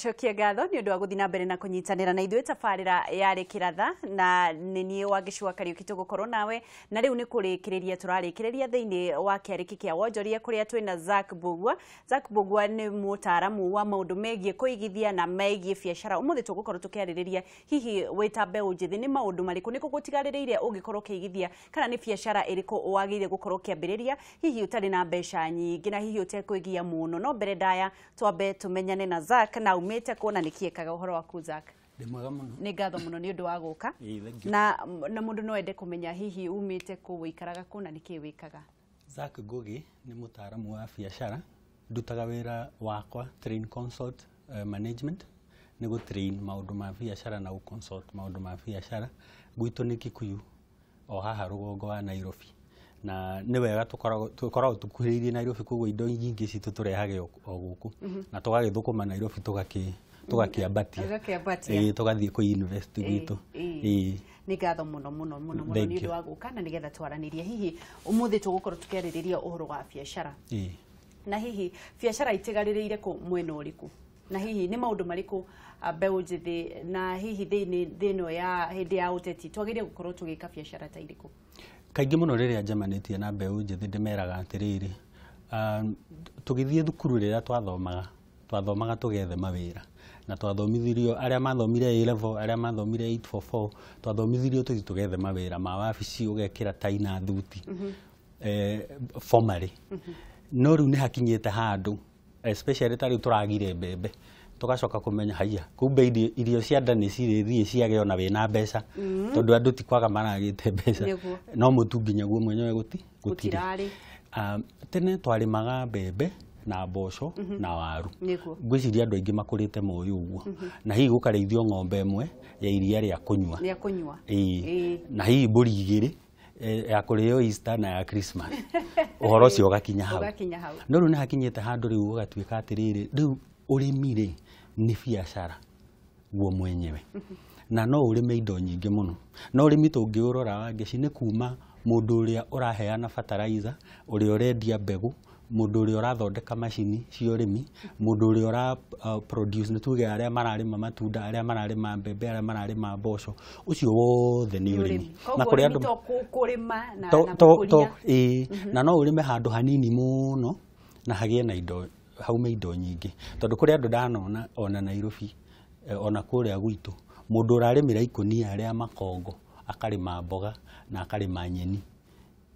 Tũgacokia ngatho nĩ ũndũ wa gũthiĩ na mbere na kũnyitanĩra na ithuĩ. Tabarĩra yarĩ Kĩratha na nĩ niĩ Wangĩci wa Kariũki tũgũkorwo nawe, na rĩu nĩ kũrĩkĩrĩria tũrarĩkĩrĩria thĩinĩ wa kĩarĩki kĩa wonjoria kũrĩa twĩna Zack Mbugua. Zack Mbugua nĩ mũtaaramu wa maũndũ megiĩ kũigithia na megiĩ biacara. Ũmũthĩ tũgũkorwo tũkĩarĩrĩria hihi wĩ ta mbeũ njĩthĩ nĩ maũndũ marĩkũ nĩkũ gũtigarĩrĩire ũngĩkorwo ũkĩigithia, kana nĩ biacara ĩrĩkũ wagĩrĩire gũkorwo ũkĩambĩrĩria hihi ũtarĩ na mbeca nyingĩ na hihi ũtekwĩgia mũno. No mbere ndaya twambe tũmenyane na Zack na umĩte kuona nĩkĩ ekaga. Ũhoro waku, Zack? Ndĩ mwega mũno. Nĩ ngatho mũno nĩ ũndũ wa gũka. Ĩĩ, thank you. Na mũndũ no ende kũmenya hihi umĩte kũ, wĩikaraga kũ na nĩkĩ wĩkaga? Zack Ngugi nĩ mũtaaramu wa biacara, ndutaga wĩra wakwa Train Consult Management, nĩ gũ train maũndũ ma biacara na gũ consult maũndũ ma biacara. Gwitũ nĩ Kikuyu o haha rũgongo wa Nairobi, na nĩ wega tũkoragwo tũkuhĩrĩirie Nairobi, koguo indo nyingĩ citũ tũrehage o gũkũ na tũgagĩthũkũma Nairobi tũgakĩambatia. Ũgakĩambatia. Ĩĩ, tũgathiĩ kũ invest gwitũ. Ĩĩ. Nĩ ngatho mũno mũno mũno mũno Thank nĩ ũndũ you. wa gũka na nĩgetha twaranĩrie. Hihi ũmũthĩ tũgũkorwo tũkĩarĩrĩria ũhoro wa biacara na hihi biacara itigarĩrĩire kũ, mwena ũrĩkũ, na hihi nĩ maũndũ marĩkũ mbeũ njĩthĩ na hihi thĩinĩ thĩ ĩno ya hĩndĩ ya ũteti twagĩrĩire gũkorwo tũgĩka biacara ta irĩkũ? Kaingĩ mũno rĩrĩa njemanĩtie na mbeũ njĩthĩ ndĩmeraga atĩrĩrĩ, tũgĩthiĩ thukuru rĩrĩa twathomaga, twathomaga tũgethe mawĩra, na twathomithirio, arĩa mathomire A level, arĩa mathomire 844, twathomithirio tũthiĩ tũgethe mawĩra ma wabici, ũgekĩra tai na thuti formally. No rĩu nĩ hakinyĩte handũ, especially ta rĩu tũragire mbembe, tũgacoka kũmenya haiya, kumbe irio cia nda nĩ cirĩthiĩ ciage ona wĩna mbeca, tondũ andũ ti kwaga maragĩte mbeca, no mũtu nginya guo mwenyewe gũtirĩ. Gũtirarĩ. Tene twarĩmaga mbembe na mboco na waru. Ngwĩciria andũ aingĩ makũrĩte moĩ ũguo, na hihi gũkarĩithio ng'ombe ĩmwe ya iria rĩa kũnyua. Rĩa kũnyua. Ĩĩ. Na hihi mbũri igĩrĩ ya kũrĩo Easter na ya Christmas. Ũhoro ũcio ũgakinya hau. Ũgakinya hau. No rĩu nĩ hakinyĩte handũ rĩu gũgatuĩka atĩrĩrĩ, rĩu ũrĩmi rĩ nĩ biacara guo mwenyewe, na no ũrĩme indo nyingĩ mũno. No ũrĩmi tũngĩũrora, Wangeci, nĩ kuma mũndũ ũrĩa ũraheana fertilizer, ũrĩa ũrendia mbegũ, mũndũ ũrĩa ũrathondeka macini cia ũrĩmi, mũndũ ũrĩa ũra produce, nĩ tuge arĩa mararĩma matunda, arĩa mararĩma mbembe, arĩa mararĩma mboco, ũcio wothe nĩ ũrĩmi. Na kũrĩ andũ to kũrĩma na to, na to, to, gũkũria. Ĩĩ, na no ũrĩme handũ hanini mũno na hagĩe na indo, haume indo nyingĩ, tondũ kũrĩ andũ ndanona ona Nairobi, ona kũrĩa gwitũ, mũndũ ũrarĩmĩra ikũnia rĩa makongo, akarĩma mboga na akarĩma nyeni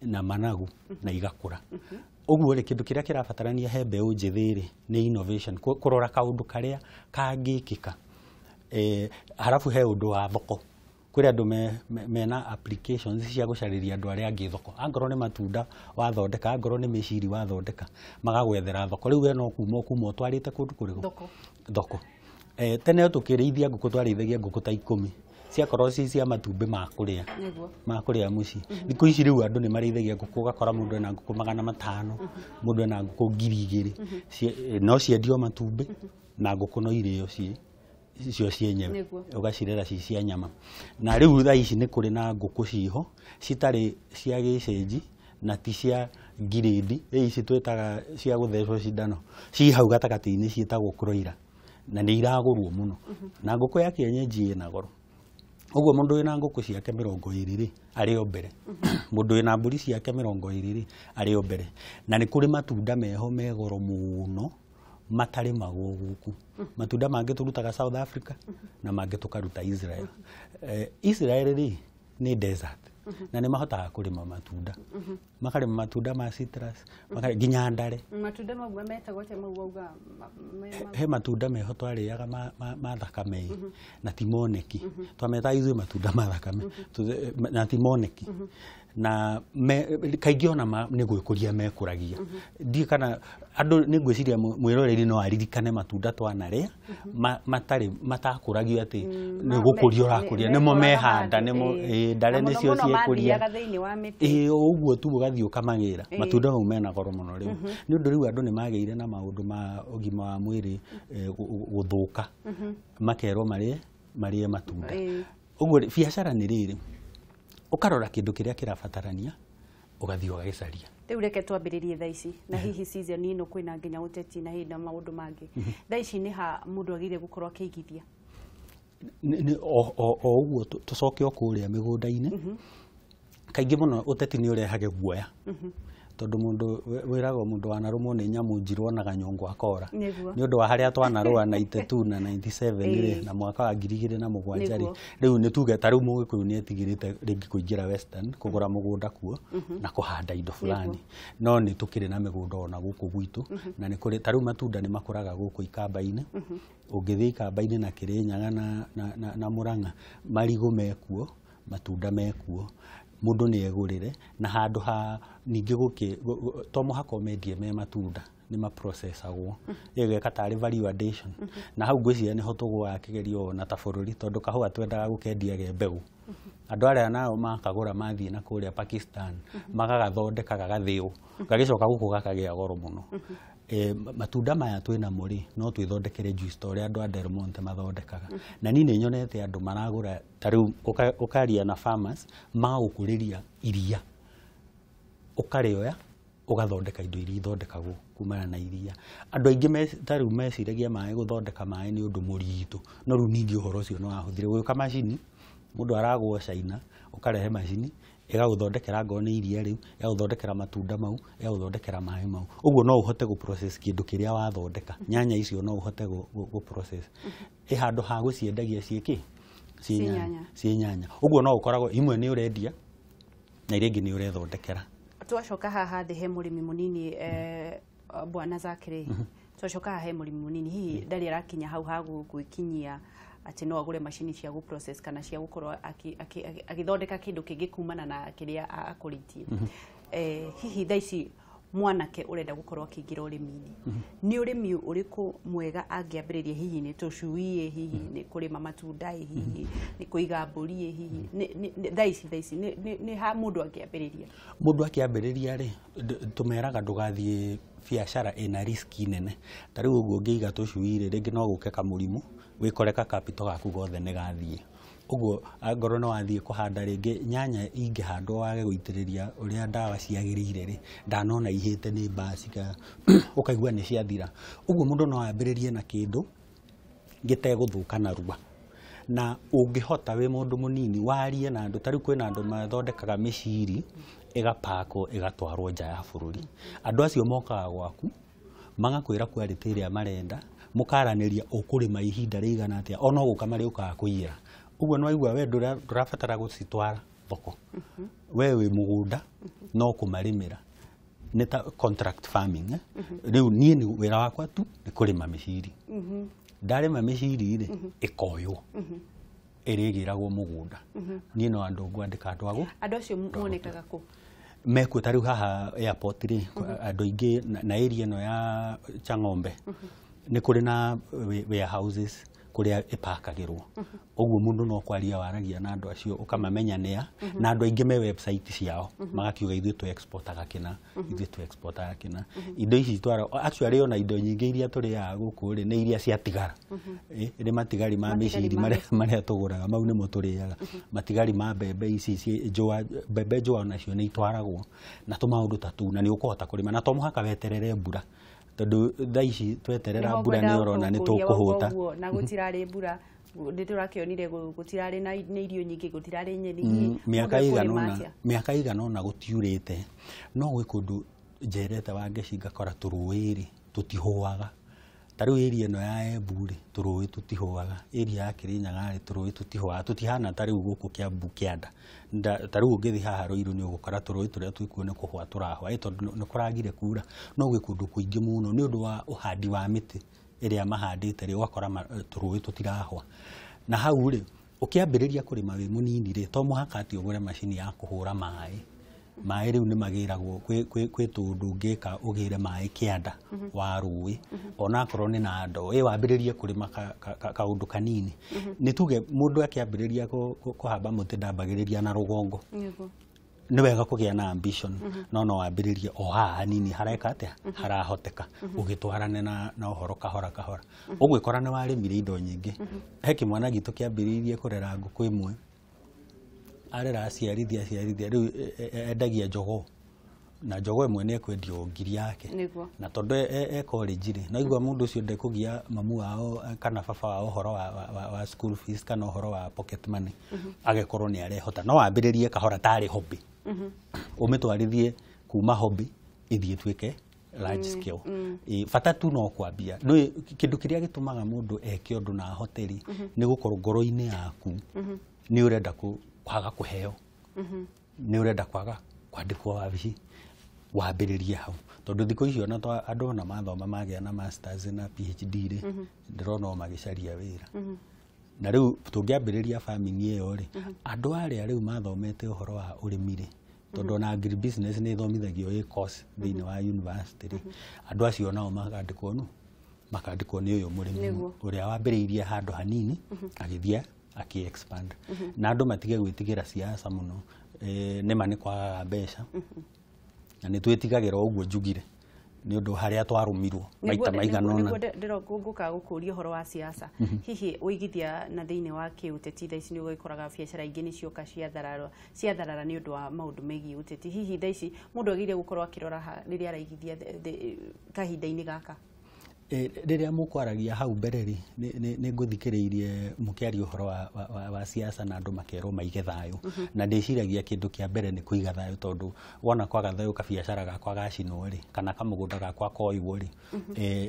na managu na igakũra ũguo rĩ. Kĩndũ kĩrĩa kĩrabatarania he mbeũ njĩthĩ rĩ nĩ innovation, kũrora kaũndũ karĩa kangĩkĩka. Harabu he ũndũ wa thoko. Kũrĩ andũ mena applications cia gũcarĩria andũ arĩa angĩ thoko, angorwo nĩ matunda wathondeka, angorwo nĩ mĩciri wathondeka, magagwethera thoko. Rĩu we no kuma ũtwarĩte kũndũ kũrĩkũ? Thoko. Thoko. Tene tũkĩrĩithia ngũkũ, twarĩithagia ngũkũ ta 10, ciakorwo ci cia matumbĩ ma kũrĩa ma kũrĩa mũciĩ. Thikũ ici rĩu andũ nĩ marĩithagia ngũkũ, ũgakora mũndũ ena ngũkũ 500, mũndũ ena ngũkũ 2000. No ciendio matumbĩ na ngũkũ no irĩo ciĩ cio cienyewe, ũgacirera ci cia nyama. Na rĩu thaa ici nĩ kũrĩ na ngũkũ ciho citarĩ cia gĩcĩnji na ti cia ngirĩndi, ĩ ici twĩtaga cia gũthecwo cindano, ci hau gatagatĩ-inĩ, ciĩtagwo broiler, na nĩ iragũrwo mũno. Na ngũkũ ya kienyeji ĩna goro ũguo. Mũndũ wĩna ngũkũ ciake 20 rĩ arĩ o mbere, mũndũ wĩna mbũri ciake 20 rĩ arĩ o mbere. Na nĩ kũrĩ matunda meho me goro mũno matarĩmagwo gũkũ. Matunda mangĩ tũrutaga South Africa na mangĩ tũkaruta Israel. Israel rĩ nĩ desert na nĩ mahotaga kũrĩma matunda, makarĩma matunda ma citrus, nginya ndare. Matunda mau metagwo atĩa mau wauga He matunda meho twarĩaga ma thakame na ti moneki, twametaga ithuĩ matunda ma thakame na ti moneki, na kaingĩ ona nĩ gwĩkũria mekũragia. Ndiũ kana andũ nĩ ngwĩciria mwĩroreri no aririkane matunda twanarĩa matarĩ matakũragio atĩ nĩ gũkũria ũrakũria, nĩmo mehanda, nĩmo ndare nĩcio ciĩkũria. Mathiaga thĩinĩ wa mĩtĩ. Ĩĩ, o ũguo tu ũgathiĩ ũkamagĩra. Matunda mau mena goro mũno rĩu, nĩ ũndũ rĩu andũ nĩ magĩire na maũndũ ma ũgima wa mwĩrĩ gũthũka, makerwo marĩe matunda. Ũguo rĩ, biacara nĩ rĩrĩ, ũkarora kĩndũ kĩrĩa kĩrabatarania. Ũgathiĩ ũgagĩcaria. Rĩu reke twambĩrĩrie thaa ici, na hihi season ĩno kwĩna nginya ũteti na hihi na maũndũ mangĩ. Thaa ici nĩ ha mũndũ agĩrĩire gũkorwo akĩigithia? O ũguo tũcoke o kũrĩa mĩgũnda-inĩ. Kaingĩ mũno ũteti nĩ ũrehage guoya, tondũ mũndũ wĩragwo mũndũ wanarũmwo nĩ nyamũ njirũ onaga nyũngũ akora. Nĩ ũndũ wa harĩa twanarũa 92 na 97 rĩ, na mwaka wa 2007 rĩ, rĩu nĩ tuge ta rĩu Mũgĩkũyũ nĩ etigĩrĩte rĩngĩ kũingĩra Western kũgũra mũgũnda kuo na kũhanda indo fulani. No nĩ tũkĩrĩ na mĩgũnda ona gũkũ gwitũ, na nĩ kũrĩ ta rĩu matunda nĩ makũraga gũkũ ikamba-inĩ. Ũngĩthiĩ ikamba-inĩ na Kĩrĩnyaga na Mũrang'a, marigũ mekuo, matunda mekuo, mũndũ nĩ egũrĩre. Na handũ ha ningĩ gũkĩ to mũhaka ũmendie me matunda, nĩ maprocessagwo ĩgeka tarĩ value addition. Na hau ngwĩciria nĩho tũgũaga kĩgerio ona ta bũrũri, tondũ kahũa twendaga gũkendia ge mbegũ. Andũ arĩa nao makagũra mathiĩ na kũrĩa Pakistan magagathondeka gagathĩo, gagĩcoka gũkũ gakagĩa goro mũno. Matunda maya twĩnamo rĩ, no twĩthondekere juice ta ũrĩa andũ a Del Monte mathondekaga. Na niĩ nĩ nyonete andũ maragũra ta rĩu ũkaria na farmers magagũkũrĩria iria, ũkarĩoya ũgathondeka indo iria ithondekagwo kumana na iria. Andũ aingĩ ta rĩu meciragia maĩ, gũthondeka maĩ nĩ ũndũ mũritũ, no rĩu ningĩ ũhoro ũcio nĩ wahũthire. Gũgĩũka macini, mũndũ aragũra China, ũkarehe macini ĩgagũthondekera ngoo nĩ iria rĩu, ĩgagũthondekera matunda mau, ĩgagũthondekera maĩ mau. Ũguo no ũhote gũ-process kĩndũ kĩrĩa wathondeka. Nyanya icio no ũhote gũ-process ĩ handũ ha gũciendagia ciĩ kĩ, ciĩ nyanya. Ũguo no ũkoragwo imwe nĩ ũrendia na iria ingĩ nĩ ũrethondekera. Twacoka haha thĩ he mũrĩmi mũnini, bwana Zakiri, twacoka haha he mũrĩmi mũnini hihi ndarĩ arakinya hau ha gwĩkinyia atĩ no agũre macini cia gũ process kana cia gũkorwo agĩthondeka kĩndũ kĩngĩ kumana na kĩrĩa akũrĩtie. Hihi thaa ici mwanake ũrenda gũkorwo akĩingĩra ũrĩmi-inĩ, nĩ ũrĩmi ũrĩkũ mwega angĩambĩrĩria? Hihi nĩ tũcui, hihi nĩ kũrĩma matunda, hihi nĩ kũiga mbũri, hihi thaa ici nĩ ha mũndũ angĩambĩrĩria? Mũndũ akĩambĩrĩria rĩ, tũmeraga ndũgathiĩ biacara ĩna risk nene. Ta rĩu ũguo ũngĩiga tũcui rĩ, rĩngĩ no gũke kamũrimũ wĩkore ka capital gaku gothe nĩ gathiĩ. Ũguo angorwo nĩ wathiĩ kũhanda rĩngĩ nyanya, ingĩhandwo wage gũitĩrĩria ũrĩa ndawa ciagĩrĩire rĩ, ndanona ihĩte nĩ mbaa ũkaigua nĩ ciathira. Ũguo mũndũ no ambĩrĩrie na kĩndũ gĩtegũthũka narua. Na ũngĩhota wĩ mũndũ mũnini warie na andũ, ta rĩu kwĩna andũ mathondekaga mĩciri ĩgapakwo ĩgatwarwo nja ya bũrũri. Andũ acio mokaga gwaku magakwĩra quality ĩrĩa marenda, mũkaranĩria ũkũrĩma ihinda rĩigana atĩa, ona gũka marĩũkaga kũiyĩra. Ũguo nĩwaigua we ndũrabatara gũcitwara thoko, we wĩ mũgũnda no kũmarĩmĩra, nĩ ta contract farming, eh? Rĩu niĩ nĩ wĩra wakwa tu nĩ kũrĩma mĩciri. Ndarĩma mĩciri rĩ, ĩkoywo ĩrĩgĩragwo mũgũnda, niĩ no andũ ngwandĩka andũ agũ. Andũ acio monekaga kũ? Mekuo ta rĩu haha airport rĩ, andũ aingĩ na area ĩno ya Chang'ombe nĩ kũrĩ na warehouses kũrĩa ĩpakagĩrwo. Ũguo mũndũ no kwaria waragia na andũ acio ũkamamenya nĩa, na andũ aingĩ me website ciao magakiuga ithuĩ tũ exportaga kĩna, ithuĩ tũ exportaga kĩna. Indo ici twara actually ona indo nyingĩ iria tũrĩaga gũkũ rĩ, nĩ iria ciatigara. Nĩ matigari ma mĩciri marĩa tũgũraga, mau nĩmo tũrĩaga. Matigari ma mbembe ici njũa, mbembe njũa onacio nĩ itwaragwo na tũmaũndũ ta tũu. Na nĩ ũkũhota kũrĩma na to mũhaka weterere mbura, tondũ thaa ici tweterera mbura nĩ ũrona nĩ tũkũhũta. Na gũtirarĩ mbura, nĩ tũrakĩonire gũtirarĩ na irio nyingĩ, gũtirarĩ nyeni. Hihi mĩaka ĩigana ũna, mĩaka ĩigana ũna gũtiurĩte. No gwĩ kũndũ njerete wa Ngeci ngakora tũrũĩ rĩ tũtihũaga. Ta rĩu area ĩno ya Embu rĩ, tũrũĩ tũtihũaga. Area ya Kĩrĩnyaga rĩ, tũrũĩ tũtihũaga, tũtihana ta rĩu gũkũ Kĩambu kĩanda. Ta rĩu ũngĩthiĩ haha Ruiru nĩ ũgũkora tũrũĩ tũrĩa twĩkuo nĩ kũhũa tũrahũa, ĩ tondũ nĩ kũragire kura. No gwĩ kũndũ kũingĩ mũno nĩ ũndũ wa ũhandi wa mĩtĩ ĩrĩa mahandĩte rĩ, ũgakora tũrũĩ tũtirahũa. Na hau rĩ, ũkĩambĩrĩria kũrĩma wĩ mũnini rĩ, to mũhaka atĩ ũgũre macini ya kũhũra maĩ. Maĩ rĩu nĩ magĩragwo kwĩ tũndũ ũngĩka ũgĩre maĩ kĩanda wa rũĩ, onakorwo nĩ na ndoo, ĩ wambĩrĩrie kũrĩma kaũndũ kanini. Nĩ tuge mũndũ akĩambĩrĩria kũhamba mũtĩ ndambagĩrĩria na rũgongo. Nĩ wega kũgĩa na ambition, no no wambĩrĩrie o haha hanini hareka atĩa, harahoteka, ũgĩtwarane na ũhoro kahora kahora. Ũgwĩkora nĩ warĩmire indo nyingĩ. He kĩmwana gitũ kĩambĩrĩirie kũrera ngũkũ ĩmwe, arera aciarithia aciarithia, rĩu endagia jogoo. Na jogoo ĩmwe nĩ ekwendio ngiri yake. Na tondũ e college rĩ, no igua mũndũ ũcio ndekũgia mamu wao kana baba wao ũhoro wa school fees kana ũhoro wa pocket money. Agĩkorwo nĩ arehota. No wambĩrĩrie kahora tarĩ hobby. Ũmĩtwarithie kuma hobby ĩthiĩ ĩtuĩke large scale. Bata tu no kwambia. Nĩ kĩndũ kĩrĩa gĩtũmaga mũndũ eke ũndũ na ahote rĩ, nĩ gũkorwo ngoro-inĩ yaku nĩ ũrenda kwaga kũheo. Nĩ ũrenda kwaga kwandĩkwo wabici. Wambĩrĩrie hau. Tondũ thikũ icio ona andũ ona mathoma magĩa na masters na PhD rĩ, ndĩrona o magĩcaria wĩra. Na rĩu tũngĩambĩrĩria farming ĩyo rĩ, andũ arĩa rĩu mathomete ũhoro wa ũrĩmi rĩ, tondũ ona agribusiness nĩ ĩthomithagio ĩ course thĩinĩ wa university rĩ, andũ acio nao makandĩkwo nũ? Makandĩkwo nĩ ũyũ mũrĩmi ũrĩa wambĩrĩirie handũ hanini agĩthiĩ akĩ expand. Na andũ matige gwĩtigĩra siasa mũno. Nĩma nĩ kwagaga mbeca. Na nĩ twĩtigagĩra ũguo njugire nĩ ũndũ harĩa twarũmirwo maita maigana ũna. Nĩguo ngũkaga gũkũria ũhoro wa siasa. Hihi ũigithia na thĩinĩ wa kĩũteti thaa ici nĩ ũgĩkoraga biacara ingĩ nĩ cioka ciatharara nĩ ũndũ wa maũndũ megiĩ ũteti. Hihi thaa ici mũndũ agĩrĩire gũkorwo akĩrora rĩrĩa araigithia kahinda-inĩ gaka? Rĩrĩa mũkwaragia hau mbere rĩ, nĩ ngũthikĩrĩirie mũkĩaria ũhoro wa siasa na andũ makerwo maige thayũ. Na ndĩciragia kĩndũ kĩa mbere nĩ kũiga thayũ, tondũ wona kwaga thayũ kabiacara gakwa gacinwo rĩ, kana kamũgũnda gakwa koiwo rĩ,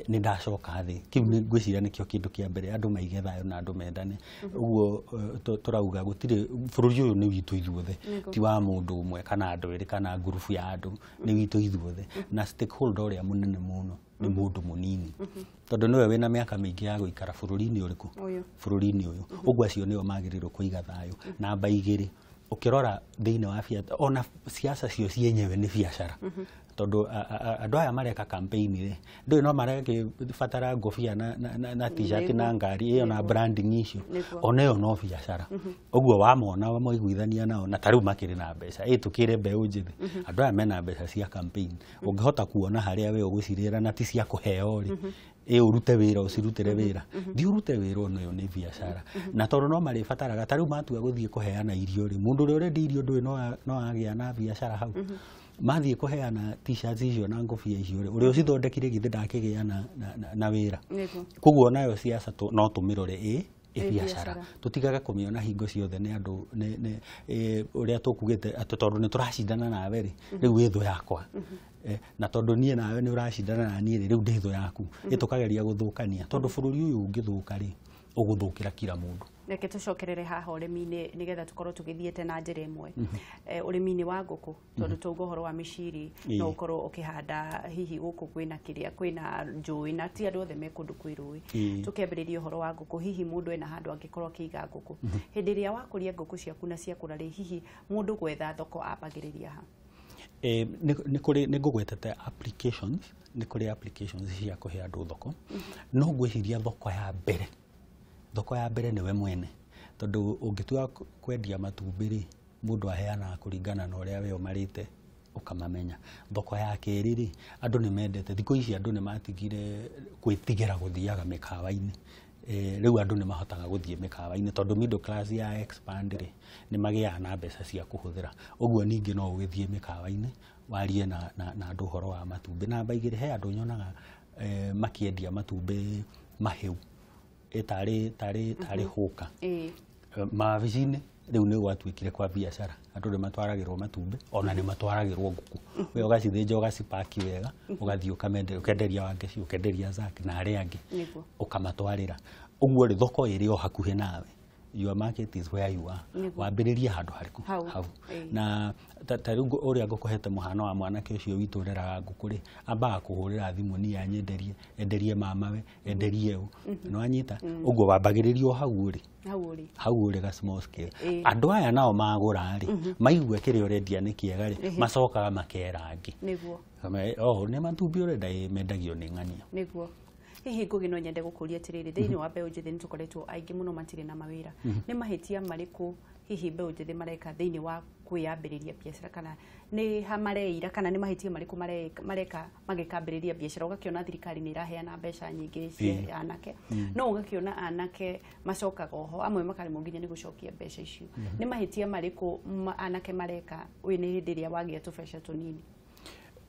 nĩ ndacoka thĩ. Kĩu nĩ ngwĩciria nĩkĩo kĩndũ kĩa mbere, andũ maige thayũ na andũ mendane. Ũguo tũrauga gũtirĩ, bũrũri ũyũ nĩ witũ ithuothe, ti wa mũndũ ũmwe kana andũ erĩ kana ngurubu ya andũ, nĩ witũ ithuothe. Na stakeholder ũrĩa mũnene mũno nĩ mũndũ mũnini, tondũ nĩwe wĩna mĩaka mĩingĩ ya gũikara bũrũri-inĩ ũrĩkũ? Bũrũri-inĩ ũyũ. Ũguo acio nĩo magĩrĩirwo kũiga thayũ. Namba igĩrĩ, ũkĩrora thĩinĩ wa biacara, ona siasa cio cienyewe nĩ biacara. Tondũ andũ aya mareka campaign rĩ, ndũĩ no marakĩbatara ngobia na t-shirt na ngari ĩyo na branding icio, ona ĩyo no biacara. Ũguo wamona wamaiguithania nao, na ta rĩu makĩrĩ na mbeca, ĩ tũkĩre mbeũ njĩthĩ, andũ aya mena mbeca cia campaign, ũngĩhota kuona harĩa we ũgũcirĩra na ti cia kũheo rĩ, ĩ ũrute wĩra, ũcirutĩre wĩra, thiĩ ũrute wĩra, ona ĩyo nĩ biacara. Na tondũ no marĩbataraga, ta rĩu matua gũthiĩ kũheana irio rĩ, mũndũ ũrĩa ũrendia irio ndũĩ no agĩa na biacara hau. Mathiĩ kũheana t-shirts icio na ngobia icio rĩ, ũrĩa ũcithondekire githĩ ndakĩgĩa na wĩra. Koguo nayo siasa no tũmĩrore ĩ biacara, tũtigage kũmĩona hingo ciothe nĩ andũ ũrĩa tũkugĩte atĩ tondũ nĩ tũracindana nawe rĩ, rĩu wĩ thũ yakwa. Na tondũ niĩ nawe nĩ ũracindana na niĩ rĩ, rĩu ndĩ thũ yaku. Ĩ tũkageria gũthũkania, tondũ bũrũri ũyũ ũngĩthũka rĩ, ũgũthũkĩra kila mũndũ. Reke tũcokerere haha ũrĩmi-inĩ nĩgetha tũkorwo tũgĩthiĩte na njĩra ĩmwe. Ũrĩmi-inĩ wa ngũkũ, tondũ twauga ũhoro wa mĩciri, no ũkorwo ũkĩhanda hihi gũkũ kwĩna kĩrĩa, kwĩna njũĩ, na ti andũ othe me kũndũ kwĩ rũĩ. Tũkĩambĩrĩria ũhoro wa ngũkũ, hihi mũndũ ena handũ angĩkorwo akĩiga ngũkũ. Hĩndĩ ĩrĩa wakũria ngũkũ ciaku na ciakũra rĩ, hihi mũndũ gwetha thoko ambagĩrĩria ha? Nĩ kũrĩ, nĩ ngũgwetete applications, nĩ kũrĩ applications cia kũhe andũ thoko. No ngwĩciria thoko ya mbere, thoko ya mbere nĩwe mwene, tondũ ũngĩtua kwendia matumbĩ rĩ, mũndũ aheanaga kũringana na ũrĩa we ũmarĩte ũkamamenya. Thoko ya kerĩ rĩ, andũ nĩ mendete, thikũ ici andũ nĩ matigire gwĩtigĩra gũthiaga mĩkawa-inĩ. Rĩu andũ nĩ mahotaga gũthiĩ mĩkawa-inĩ tondũ middle class ya expand rĩ, nĩ magĩaga na mbeca cia kũhũthĩra. Ũguo ningĩ no ũgĩthiĩ mĩkawa-inĩ warie na andũ ũhoro wa matumbĩ. Namba igĩrĩ, he andũ nyonaga makĩendia matumbĩ mahĩu, tarĩ hũka mawabici-inĩ. Rĩu nĩ gwatuĩkire kwa biacara, andũ nĩ matwaragĩrwo matumbĩ, ona nĩ matwaragĩrwo ngũkũ. We ũgacithĩnja ũgacipaki wega, ũgathiĩ ũkamenderia, ũkenderia Wangeci, ũkenderia Zack na arĩa angĩ, ũkamatwarĩra. Ũguo rĩ, thoko ĩrĩ o hakuhĩ nawe. Your market is where you are. Wambĩrĩrie handũ harĩkũ? Hau. Na ta rĩu ũrĩa ngũkũhete mũhano wa mwanake ũcio witũ ũreraga ngũkũ rĩ, ambaga kũhũrĩra thimũ niĩ anyenderie, enderie mamawe, enderie ũ. Nĩ wanyita? Ũguo wambagĩrĩria o hau ũrĩ. Hau ũrĩ ga small scale. Andũ aya nao magũra rĩ, maigue kĩrĩa ũrendia nĩ kĩega rĩ, macokaga makera angĩ. Nĩguo. Oh, nĩ matumbĩ ũrenda mendagio nĩ ng'ania. Nĩguo. Hihi Ngugi no nyende gũkũria atĩrĩrĩ, thĩinĩ wa mbeũ njĩthĩ nĩ tũkoretwo aingĩ mũno matirĩ na mawĩra. Nĩ mahĩtia marĩkũ hihi mbeũ njĩthĩ mareka thĩinĩ wa kwĩyambĩrĩria biacara, kana nĩ ha mareira, kana nĩ mahĩtia marĩkũ mareka magĩkambĩrĩria biacara? Ũgakĩona thirikari nĩ ĩraheana mbeca nyingĩ cia anake, no ũgakĩona anake macokaga oho, amwe makaremwo nginya nĩ gũcokia mbeca icio. Nĩ mahĩtia marĩkũ anake mareka wĩ nĩ hĩndĩ ĩrĩa wagĩa tũbeca tũnini?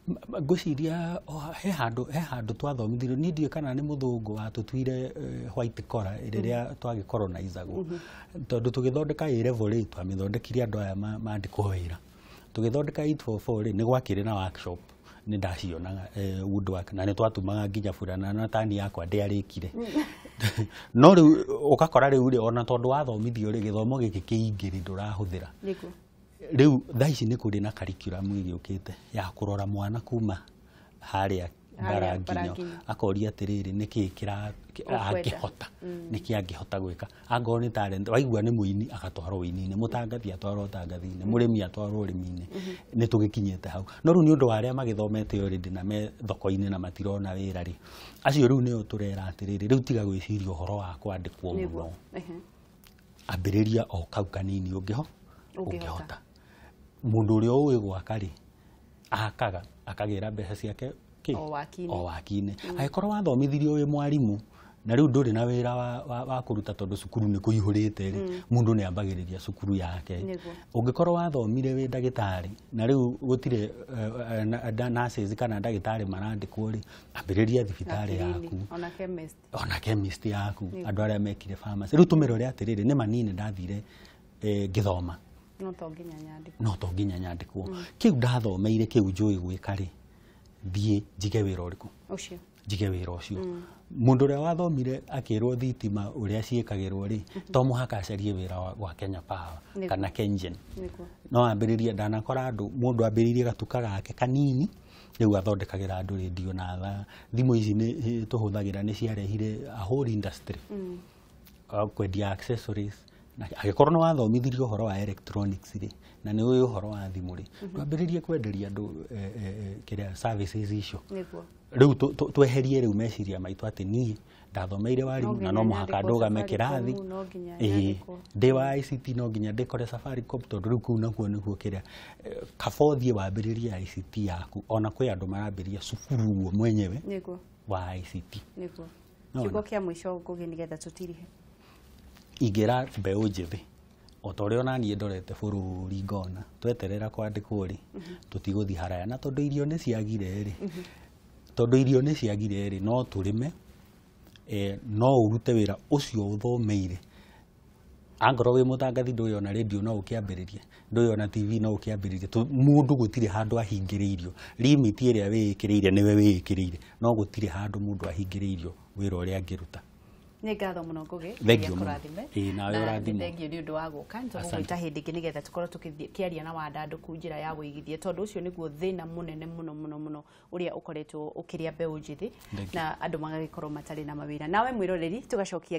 Ngwĩciria he handũ twathomithirio, niĩ ndiũĩ kana nĩ mũthũngũ watũtuire white collar rĩrĩa twagĩkoronizagwo, tondũ tũgĩthondeka A level rĩ, twamĩthondekire andũ aya mandĩkwo wĩra. Tũgĩthondeka 844 rĩ, nĩ gwakĩrĩ na workshop, nĩ ndacionaga woodwork, na nĩ twatumaga nginya burana na tani yakwa ndĩarĩkire. No rĩu ũgakora rĩu rĩ, ona tondũ wathomithio rĩ, gĩthomo gĩkĩ kĩingĩ rĩ, ndũrahũthĩra. Rĩu thaa ici nĩ kũrĩ na curriculum ĩgĩũkĩte ya kũrora mwana kuma harĩa bara nginyo, akoria atĩrĩrĩ, nĩkĩ angĩhota, nĩkĩ angĩhota gwĩka. Angorwo nĩ talent, waigua nĩ mũini agatwarwo ũini-inĩ, mũtangathi atwarwo ũtangathi-inĩ, mũrĩmi atwarwo ũrĩmi-inĩ. Nĩ tũgĩkinyĩte hau. No rĩu nĩ ũndũ wa arĩa magĩthomete already na me thoko-inĩ na matirona wĩra rĩ, acio rĩu nĩo tũrera atĩrĩrĩ, rĩu tiga gwĩciria ũhoro wa kwandĩkwo mũno, ambĩrĩria o kau kanini ũngĩhota. Mũndũ ũrĩa ũĩ gwaka rĩ, akaga akagĩra mbeca ciake o waki-inĩ. Angĩkorwo wathomithirio wĩ mwarimũ na rĩu ndũrĩ na wĩra wa kũruta tondũ cukuru nĩ kũihũrĩte rĩ, mũndũ nĩ ambagĩrĩria cukuru yake. Ũngĩkorwo wathomire wĩ ndagĩtarĩ na rĩu gũtirĩ nurses kana ndagĩtarĩ marandĩkwo rĩ, ambĩrĩria thibitarĩ yaku, ona chemist yaku, andũ arĩa mekire pharmacy. Rĩu tũmĩrore atĩrĩrĩ, nĩ manini ndathire ngĩthoma, no to nginya nyandĩkwo. Kĩu ndathomeire, kĩu njũĩ gwĩka rĩ, thiĩ njige wĩra ũrĩkũ? Njige wĩra ũcio. Mũndũ ũrĩa wathomire akĩrwo thitima ũrĩa ciĩkagĩrwo rĩ, to mũhaka acarie wĩra wa Kenya Power kana KenGen. No ambĩrĩrie, ndanakora andũ, mũndũ ambĩrĩirie gatuka gake kanini, rĩu athondekagĩra andũ rĩndio na thaa. Thimũ ici nĩ tũhũthagĩra nĩ ciarehire a whole industry, kwendia accessories. Angĩkorwo nĩ wathomithirio ũhoro wa electronics rĩ, na nĩ ũĩ ũhoro wa thimũ rĩ, ndwambĩrĩrie kwenderia andũ kĩrĩa services icio. Rĩu tweherie rĩu meciria maitũ atĩ niĩ ndathomeire warimũ na no mũhaka ndũgame kĩrathi, ndĩ wa ICT no nginya ndĩkore Safaricom, tondũ rĩu kũu nakuo nĩkuo kĩrĩa. Kaba ũthiĩ wambĩrĩrie ICT yaku, ona kwĩ andũ marambĩrĩria cukuru guo mwenyewe wa ICT. Kiugo kĩa mũico Ngũgĩ nĩgetha tũtirihe. Ingĩra mbeũ njĩthĩ, o ta ũrĩa onaniĩ ndorete bũrũri ngona, tweterera kwandĩkwo rĩ, tũtigũthiĩ haraya. Na tondũ irio nĩ ciagire rĩ, no tũrĩme, no ũrute wĩra ũcio ũthomeire. Angorwo wĩ mũtangathi ndũĩ ona rĩndio no ũkĩambĩrĩrie, ndũĩ ona TV no ũkĩambĩrĩrie. Mũndũ gũtirĩ handũ ahingĩrĩirio, limit ĩrĩa wĩĩkĩrĩire nĩwe wĩĩkĩrĩire, no gũtirĩ handũ mũndũ ahingĩrĩirio wĩra ũrĩa angĩruta. Nĩ ngatho mũno Ngũgĩ, Ngai akũrathime. Na thengio nĩ ũndũ wa gũka. Nĩ tũgũgwĩta hĩndĩ ĩngĩ nĩgetha tũkorwo tũkĩaria na wandandũku njĩra ya wũigithia, tondũ ũcio nĩguo thĩna mũnene mũno mũno mũno ũrĩa ũkoretwo ũkĩrĩa mbeũ njĩthĩ na andũ magagĩkorwo matarĩ na mawĩra. Nawe mwĩroreri, tũgacokia